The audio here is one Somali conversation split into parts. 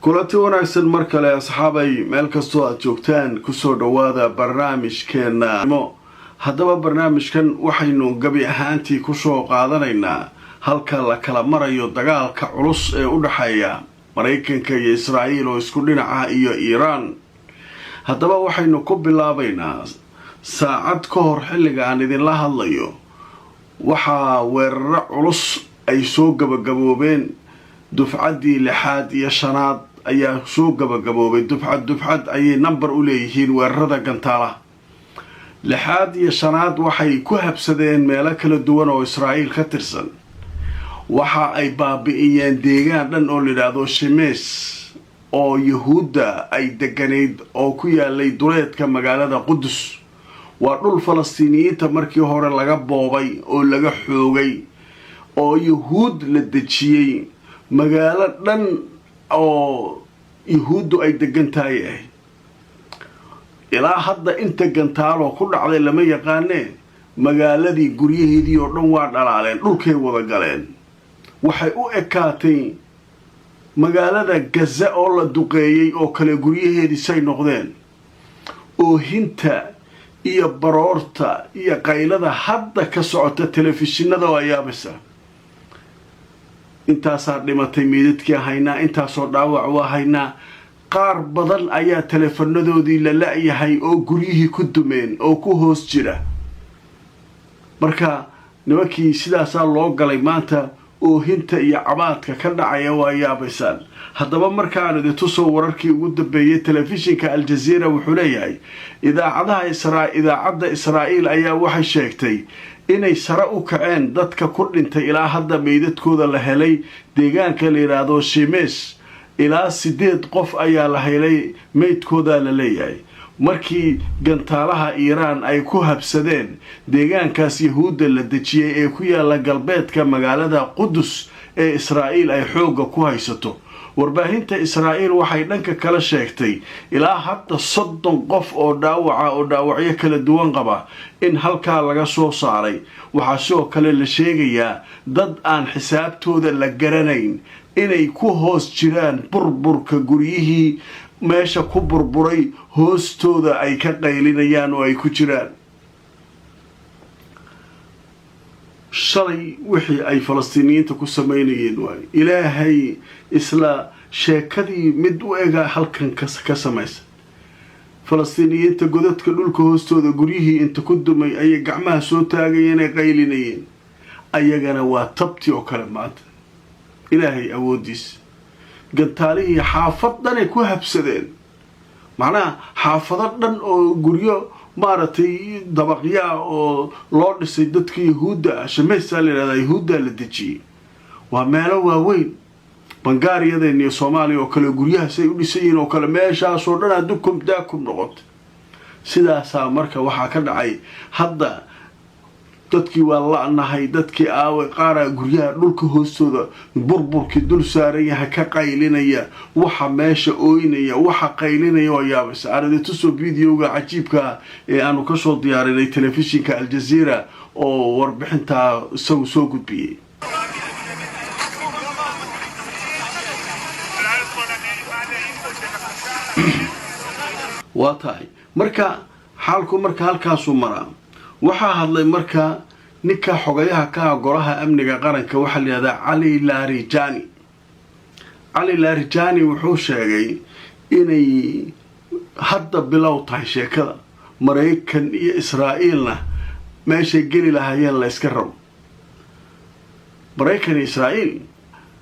Kulanti wanaagsan mar kale, asxaabay, meel kastoo aad joogtaan, kusoo dhowaada barnaamijkeena. Haddaba barnaamijkan waxaynu gabi ahaantii kusoo qaadanaynaa halka la kala marayo dagaalka culus ee u dhexeeya Maraykanka iyo Israa'iil oo isku dhinaca iyo Iiraan. Haddaba waxaynu ku bilaabaynaa saacad ka hor xilliga aan idinla hadlayo, waxaa weeraro culus ay soo gabagaboobeen. Dufcaddii lixaad iyo shanaad ayaa soo gabagaboobay. Dufcad dufcad ayay number u leeyihiin. Weerarada gantaalaha lixaad iyo shanaad waxay ku habsadeen meelo kala duwan oo Israa'iil ka tirsan. Waxa ay baabi'iyeen deegaan dhan oo layidhaahdo Shimees oo Yahuudda ay deganayd oo ku yaalay duleedka magaalada Qudus. Waa dhul Falastiiniyiinta markii hore laga boobay oo laga xoogay oo Yahuud la dejiyey. Magaalo dhan oo Yahuuddu ay degan tahay ahayd. Ilaa hadda inta gantaaloo ku dhacday lama yaqaanee, magaaladii guryaheedii oo dhan waa dhalaaleen, dhulkay wada galeen. Waxay u ekaatay magaalada Gaza oo la duqeeyey oo kale guryaheedii say noqdeen. Oohinta iyo baroorta iyo qaylada hadda ka socota telefishinada waa yaabaysa. Intaasaa dhimatay meydadkii haynaa, intaasoo dhaawac waa haynaa. Qaar badan ayaa teleefanadoodii la la-yahay oo guryihii ku dumeen oo ku hoos jira. Marka nimankii sidaasaa loo galay. Maanta oohinta iyo cabaadka ka dhacaya waa yaabaysaan. Haddaba markaan idin tuso wararkii ugu dambeeyey, telefishinka Aljaziira wuxuu leeyahay idaacadaha idaacadda Israa'iil ayaa waxay sheegtay inay sare u kaceen dadka ku dhintay ilaa hadda meydadkooda la helay deegaanka la yidhaahdo Shimes. Ilaa 8 qof ayaa la helay meydkoodaa la leeyahay, markii gantaalaha Iiraan ay ku habsadeen deegaankaas Yahuudda la dejiyey ee ku yaala galbeedka magaalada Qudus ee Israa'iil ay xoogga ku haysato. Warbaahinta Israa'iil waxay dhanka kala sheegtay ilaa hadda 30 qof oo dhaawaca oo dhaawacyo kala duwan qaba in halkaa laga soo saaray. Waxaa sidoo kale la sheegayaa dad aan xisaabtooda la garanayn inay ku hoos jiraan burburka guryihii meesha ku burburay hoostooda, ay ka qaylinayaan oo ay ku jiraan. Shalay wixii ay Falastiiniyiinta ku samaynayeen waayo Ilaahay isla sheekadii mid u ega halkan ka samaysa. Falastiiniyiinta godadka dhulka hoostooda guryihii inta ku dumay ayay gacmaha soo taagayeen ay qaylinayeen. Ayagana waa tabti oo kale maanta. Ilaahay awoodiis, gantaalihii xaafad dhanay ku habsadeen, macnaha xaafado dhan oo guryo maaragtay dabaqyaa oo loo dhisay dadka Yahuudda ah. Shamaysaa la yidhahdaa, Yahuuddaa la dejiyey. Waa meelo waaweyn, Bangaariyadeen iyo Soomaaliya oo kale guryahaas ay u dhisan yihiin oo kale. Meeshaasoo dhan adukum daakum noqotay sidaasaa. Marka waxaa ka dhacay hadda dadkii waa la-nahay, dadkii aaway? Qaaraa guryaha dhulka hoostooda burburkii dul saaran yahay ka qaylinaya. Waxa meesha ooynaya, waxa qaylinaya waa yaabaysa. Aan idin tuso videoga cajiibkaa ee aanu kasoo diyaarinay telefishinka Aljaziira oo warbixintaa isagu soo gudbiyey. Waa tahay marka xaalku marka halkaasuu maraa. Waxaa hadlay marka ninka xogayaha ka ah Golaha Amniga Qaranka, waxaa la yihahdaa Cali Larijani. Cali Larijani wuxuu sheegay inay hadda bilow tahay sheekada, Maraykan iyo Israa'iilna meeshay geli lahaayeen la iska rabo. Maraykan iyo Israa'iil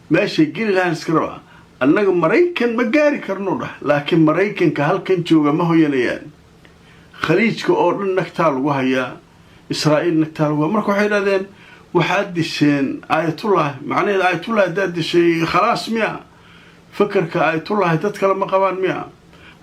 meeshay geli lahayen iska raba. Annaga Maraykan ma gaari karno dhah, laakiin Maraykanka halkan jooga ma hoyanayaan. Khaliijka oo dhan nagtaa lagu hayaa, Israa'iil nagtaa lagu haya. Marka waxay idhahdeen waxaad disheen Aayatullah. Macnaheed Aayatullah haddaad dishay, khalaas miya? Fakerka Aayatullahi dad kale ma qabaan miya?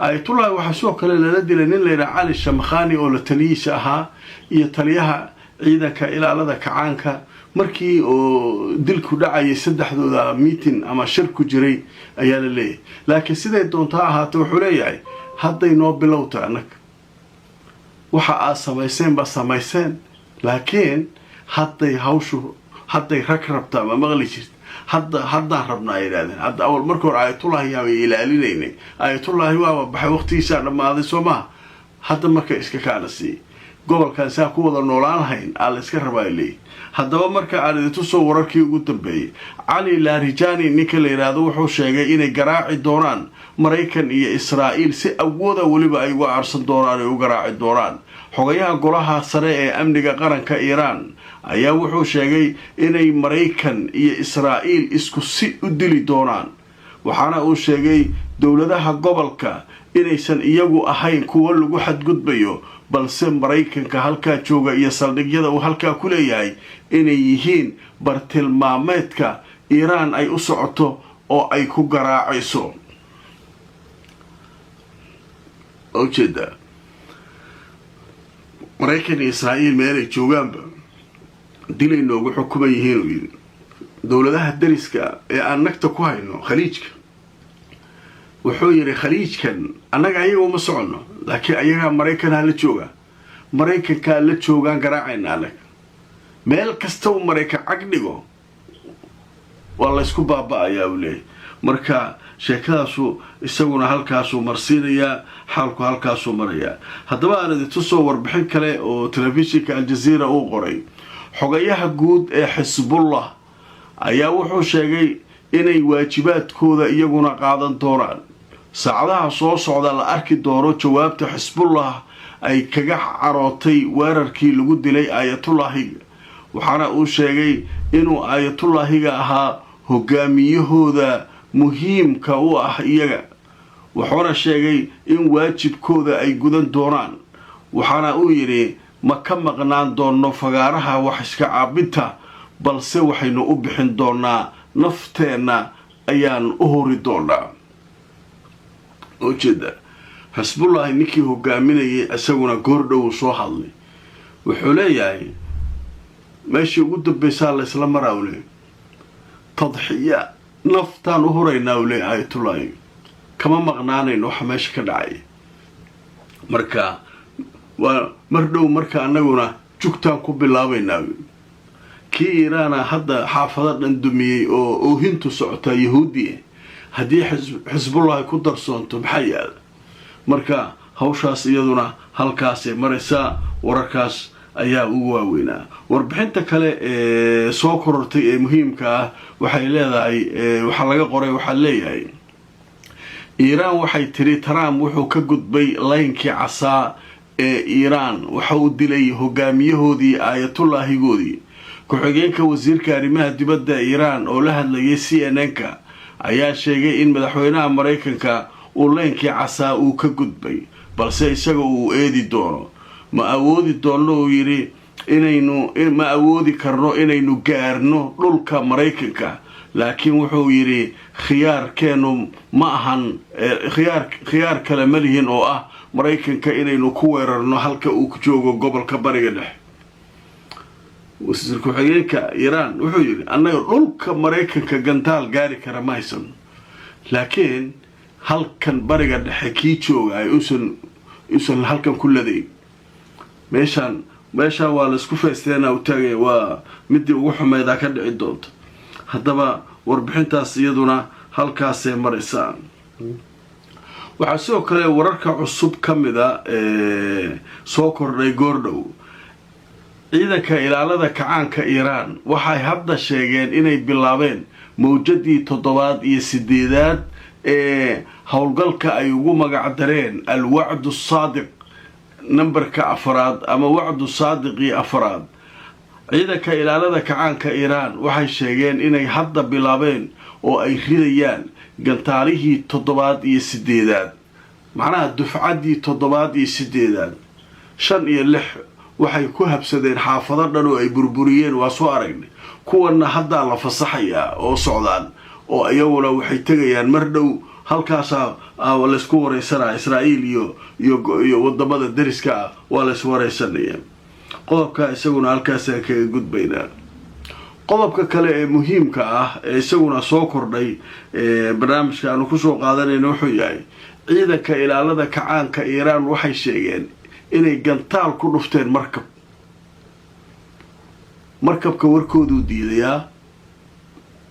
Aayatullahi waxaa sidoo kale lala dilay nin layidhaha Cali Shamkhani oo la taliyihiisa ahaa iyo taliyaha ciidanka ilaalada kacaanka. Markii oo dilku dhacayay saddexdooda meeting ama shir ku jiray ayaa la leeyahay. Laakiin siday doontaa ahaatee, wuxuu leeyahay hadday noo bilowta. Annaga waxa aad samayseen baa samayseen, laakiin hadday hawshu hadday rag rabtaa ma maqli jirta. Hadda haddaan rabnaa, yidhahdeen. Hadda awal marka hore Ayatullahi yaabay ilaalinaynay. Ayatullaahi waaba baxay, waqtigiisaa dhammaaday, soo maha? Hadda marka iska kaana sii gobolkan saa ku wada noolaan lahayn aa la iska rabaa leeyi. Haddaba marka aan idintusoo wararkii ugu dambeeyey, Cali Larijani ninka la yidhaahdo wuxuu sheegay inay garaaci doonaan Maraykan iyo Israa'iil, si awooda weliba ay uga aarsan doonaan, ay u garaaci doonaan. Xogayaha golaha sare ee amniga qaranka Iiraan ayaa wuxuu sheegay inay Maraykan iyo Israa'iil isku si u dili doonaan, waxaana uu sheegay dowladaha gobolka inaysan iyagu ahayn kuwo lagu xadgudbayo, balse Maraykanka halkaa jooga iyo saldhigyada uu halkaa ku leeyahay inay yihiin bartilmaameedka Iiraan ay u socoto oo ay ku garaacayso. Ujeedaa, Maraykan iyo Israa'iil meelay joogaanba dilay noogu xukuman yihiin, uu yidhi. Dowladaha dariska ee aan nagta ku hayno Khaliijka, wuxuu yidhi, Khaliijkan annaga ayaga uma soconno, laakiin ayagaa Maraykanha la jooga, Maraykankaa la joogaan garaacayna annaga. Meel kasta uu Maraykan cag dhigo waa laysku baaba-ayaa, uu leeyahy. Marka sheekadaasu isaguna halkaasuu marsiinayaa, xaalku halkaasuu marayaa. Haddaba aan idintusoo warbixin kale oo telefishinka Aljaziira uu qoray. Xogayaha guud ee Xisbullah ayaa wuxuu sheegay inay waajibaadkooda iyaguna qaadan doonaan. Saacadaha soo socda la arki doono jawaabta Xisbullah ay kaga carootay weerarkii lagu dilay Aayatullaahiga, waxaana uu sheegay inuu Aayatullaahiga ahaa hogaamiyahooda muhiimka u ah iyaga, wuxuuna sheegay in waajibkooda ay gudan doonaan. Waxaana uu yidhi, ma ka maqnaan doonno fagaaraha wax iska caabinta, balse waxaynu u bixin doonaa nafteenna, ayaan u huri doonaa. Ujeeda, Xisbullaahi ninkii hogaaminayay isaguna goordhow soo hadlay, wuxuu leeyahay meeshii ugu dambaysaa laysla maraa, u leey, tadxiya naftaan u huraynaa, u leey. Aayatullaahi kama maqnaanayno waxa meesha ka dhacay. Marka waa mar dhow, marka annaguna jugtaan ku bilaabaynaa. Kii Iiraana hadda xaafado dhan dumiyey oo oohintu socotaa Yahuudi, haddii Xisbullahi ku darsoonto maxaa yaala? Marka hawshaas iyaduna halkaasay maraysaa. Wararkaas ayaa ugu waaweynaa. Warbixinta kale ee soo korortay ee muhiimka ah waxay leedahay, waxaa laga qoray, waxaa leeyahay, Iiraan waxay tiri Trump wuxuu ka gudbay laynkii casaa ee Iiraan, waxa uu dilay hogaamiyahoodii, Aayatullaahigoodii. Ku-xigeenka wasiirka arrimaha dibadda Iiraan oo la hadlayay CNN-ka ayaa sheegay in madaxweynaha Maraykanka uu laynkii casaa uu ka gudbay, balse isaga uu eedi doono. Ma awoodi doonno, uu yidhi, inaynu ma awoodi karno inaynu gaarno dhulka Maraykanka, laakiin wuxuu yidhi khiyaarkeenu ma ahan khiyaar, khiyaar kale ma lihin oo ah Maraykanka inaynu ku weerarno halka uu joogo gobolka Bariga Dhexe. Wasiir ku-xigeenka Iiraan wuxuu yidhi, annaga dhulka Maraykanka gantaal gaari kara ma haysano, laakiin halkan Bariga Dhexe kii jooga ay usan halkan ku ladayn, meeshaan waa laisku feesteena u taagaya, waa midii ugu xumeydaa ka dhici doonta. Haddaba warbixintaas iyaduna halkaasay maraysaa. Waxaa sidoo kale wararka cusub ka mida soo kordhay goordhow, ciidanka ilaalada kacaanka Iiraan waxay hadda sheegeen inay bilaabeen mawjadii toddobaad iyo sideedaad ee howlgalka ay ugu magac dareen Alwacdu Saadiq, nambarka afaraad ama Wacdu Saadiqii afaraad. Ciidanka ilaalada kacaanka Iiraan waxay sheegeen inay hadda bilaabeen oo ay ridayaan gantaalihii toddobaad iyo sideedaad, macnaha dufcaddii toddobaad iyo sideedaad. Shan iyo lix waxay ku habsadeen xaafado dhan oo ay burburiyeen, waa soo aragnay. Kuwanna haddaa la fasaxayaa oo socdaan, oo iyaguna waxay tegayaan mar dhow halkaasaa laysku wareysanaya. Israa'iil iyo wadamada deriska ah waa lays wareysanaya. Qodobka isaguna halkaasaan kaga gudbaynaa. Qodobka kale ee muhiimka ah ee isaguna soo kordhay barnaamijka aanu kusoo qaadanayno wuxuu yahay, ciidanka ilaalada kacaanka Iiraan waxay sheegeen inay gantaal ku dhufteen markab. Markabka warkooduu diidayaa.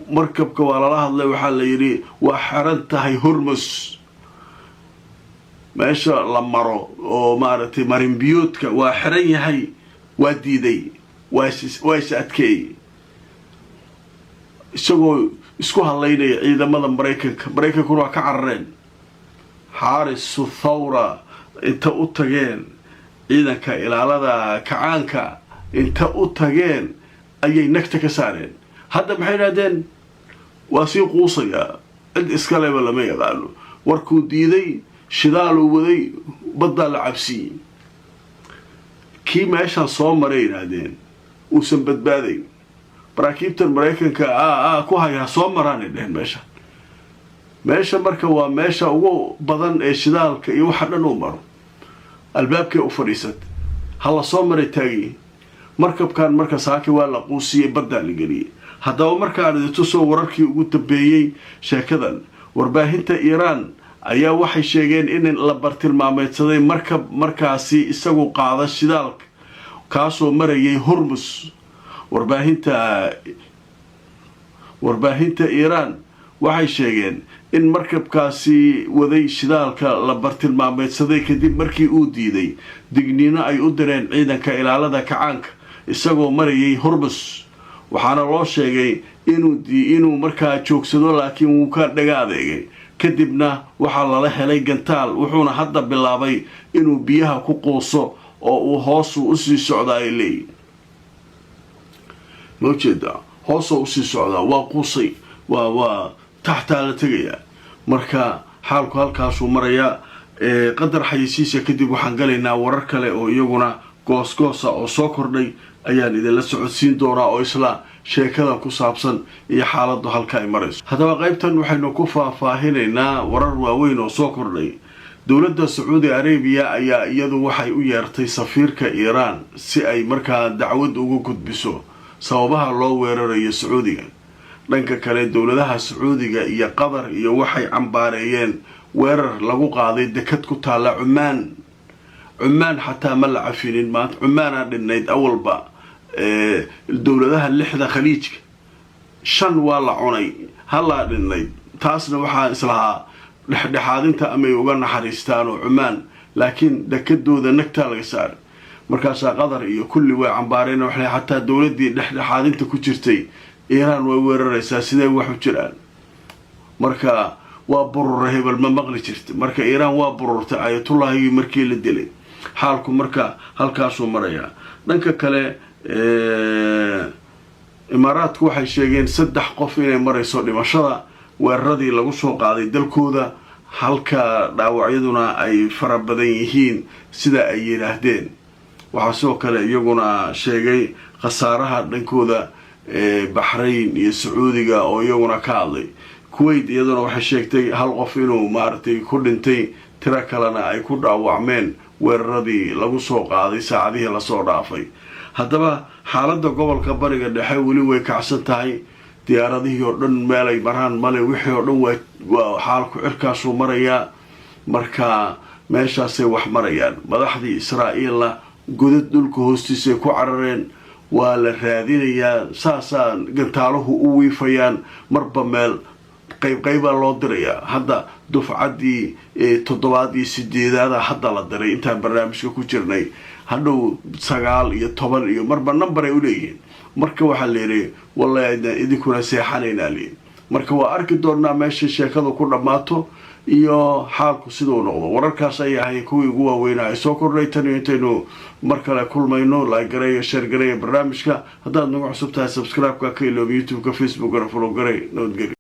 Markabka waa lala hadlay, waxaa la yidhi waa xiran tahay Hormus, meesha la maro oo maaragtay marinbiyoodka waa xiran yahay. Waa diiday, waa is adkeeyey, isagoo isku hadlaynaya ciidamada Maraykanka. Maraykankuna waa ka carareen. Xaarisu Thawra inta u tageen, ciidanka ilaalada kacaanka inta u tageen, ayay nagta ka saareen. Hadda maxay idhahdeen? Waa sii quusayaa, cid iskaleba lama yaqaano. Warkuu diiday, shidaaluu waday, baddaa la cabsiiyey. Kii meeshaan soo maray, yidhaahdeen, uusan badbaadayn. Maraakiibtan Maraykanka ku haya ha soo maraanay dheheen meesha. Meesha marka waa meesha ugu badan ee shidaalka iyo waxa dhan uu maro. Albaabkay u fadhiisatay, ha la soo maray taagayihin markabkan. Marka saaki waa la quusiyey, baddaa la geliyey. Haddaba markaan idintusoo wararkii ugu dambeeyey sheekadan, warbaahinta Iiraan ayaa waxay sheegeen in la bartilmaameedsaday markab markaasi isagu qaada shidaalka, kaasoo marayay Hormus. Warbaahinta Iiraan waxay sheegeen in markabkaasi waday shidaalka la bartilmaameedsaday kadib markii uu diiday digniino ay u direen ciidanka ilaalada kacaanka, isagoo marayay Hormus. Waxaana loo sheegay inuu markaa joogsado, laakiin wuu ka dhaga adeegay. Kadibna waxaa lala helay gantaal, wuxuuna hadda bilaabay inuu biyaha ku quuso oo uu hoosu usii socdaa, ay leeyihin. Ma ujeedaa? Hoosoo usii socdaa, waa quusay, waa taxtaa la tegayaa. Marka xaalku halkaasuu marayaa. Qadar xayeysiisa kadib waxaan galaynaa warar kale oo iyaguna goosgoosa oo soo kordhay ayaan idinla socodsiin doonaa, oo isla sheekadan ku saabsan iyo xaaladdu halka ay marayso. Haddaba qaybtan waxaynu ku faahfaahinaynaa warar waaweyn oo soo kordhay. Dowladda Sacuudi Arabiya ayaa iyadu waxay u yeertay safiirka Iiraan si ay markaa dacwad ugu gudbiso sababaha loo weerarayo Sacuudiga. Dhanka kale, dowladaha Sacuudiga iyo Qatar iyo waxay cambaareeyeen weerar lagu qaaday dekad ku taalla Cumaan. Cumaan xataa ma la cafinin maanta. Cumaanaa dhinnayd awalba. Dowladaha lixda Khaliijka, shan waa la cunay, halaa dhinnayd. Taasna waxaa islahaa dhexdhexaadinta amay uga naxariistaan oo Cumaan, laakiin dekadooda nagtaa laga saaray. Markaasaa Qatar iyo kulli way cambaareen. Waxay xataa dowladdii dhexdhexaadinta ku jirtay Iiraan way weeraraysaa, sidee wax u jiraan? Marka waa burura hebel ma maqli jirta. Marka Iiraan waa bururtay Ayatullahigii markii la dilay. Xaalku marka halkaasuu marayaa. Dhanka kale, Imaaraadku waxay sheegeen 3 qof inay marayso dhimashada weeraradii lagu soo qaaday dalkooda, halka dhaawacyaduna ay fara badan yihiin, sida ay yidhaahdeen. Waxaa sidoo kale iyaguna sheegay khasaaraha dhankooda Baxrayn iyo Sacuudiga oo iyaguna ka hadlay. Kuwait iyaduna waxay sheegtay hal qof inuu maaragtay ku dhintay, tiro kalena ay ku dhaawacmeen weeraradii lagu soo qaaday saacadihii lasoo dhaafay. Haddaba xaaladda gobolka Bariga Dhexe weli way kacsan tahay. Diyaaradihii oo dhan meelay maraan male, wixii oo dhan waa xaalku cirkaasuu marayaa. Marka meeshaasay wax marayaan. Madaxdii Israa'iilna godad dhulka hoostiisay ku carareen, waa la raadinayaa. Saasaa gantaaluhu u wiifayaan, marba meel qayb qaybaa loo dirayaa. Hadda dufcaddii toddobaad iyo sideedaada hadda la diray intaan barnaamijka ku jirnay. Hadhow 9 iyo 10 iyo marba number ay uleeyihiin. Marka waxaa la yidhi wallahi idinkuna seexanaynaa liyi. Marka waa arki doonaa meesha sheekadu ku dhammaato iyo xaalku siduu noqdo. Wararkaas ayay ahay kuwii ugu waaweynaa ay soo kordhay. Tan iyo intaynu mar kale kulmayno, like gareeya, share gareeya barnaamijka. Haddaad nagu cusub tahay, subscribe-ka ka iloobi, YouTube-ka, Facebookana follow garay. Nabadgelyo.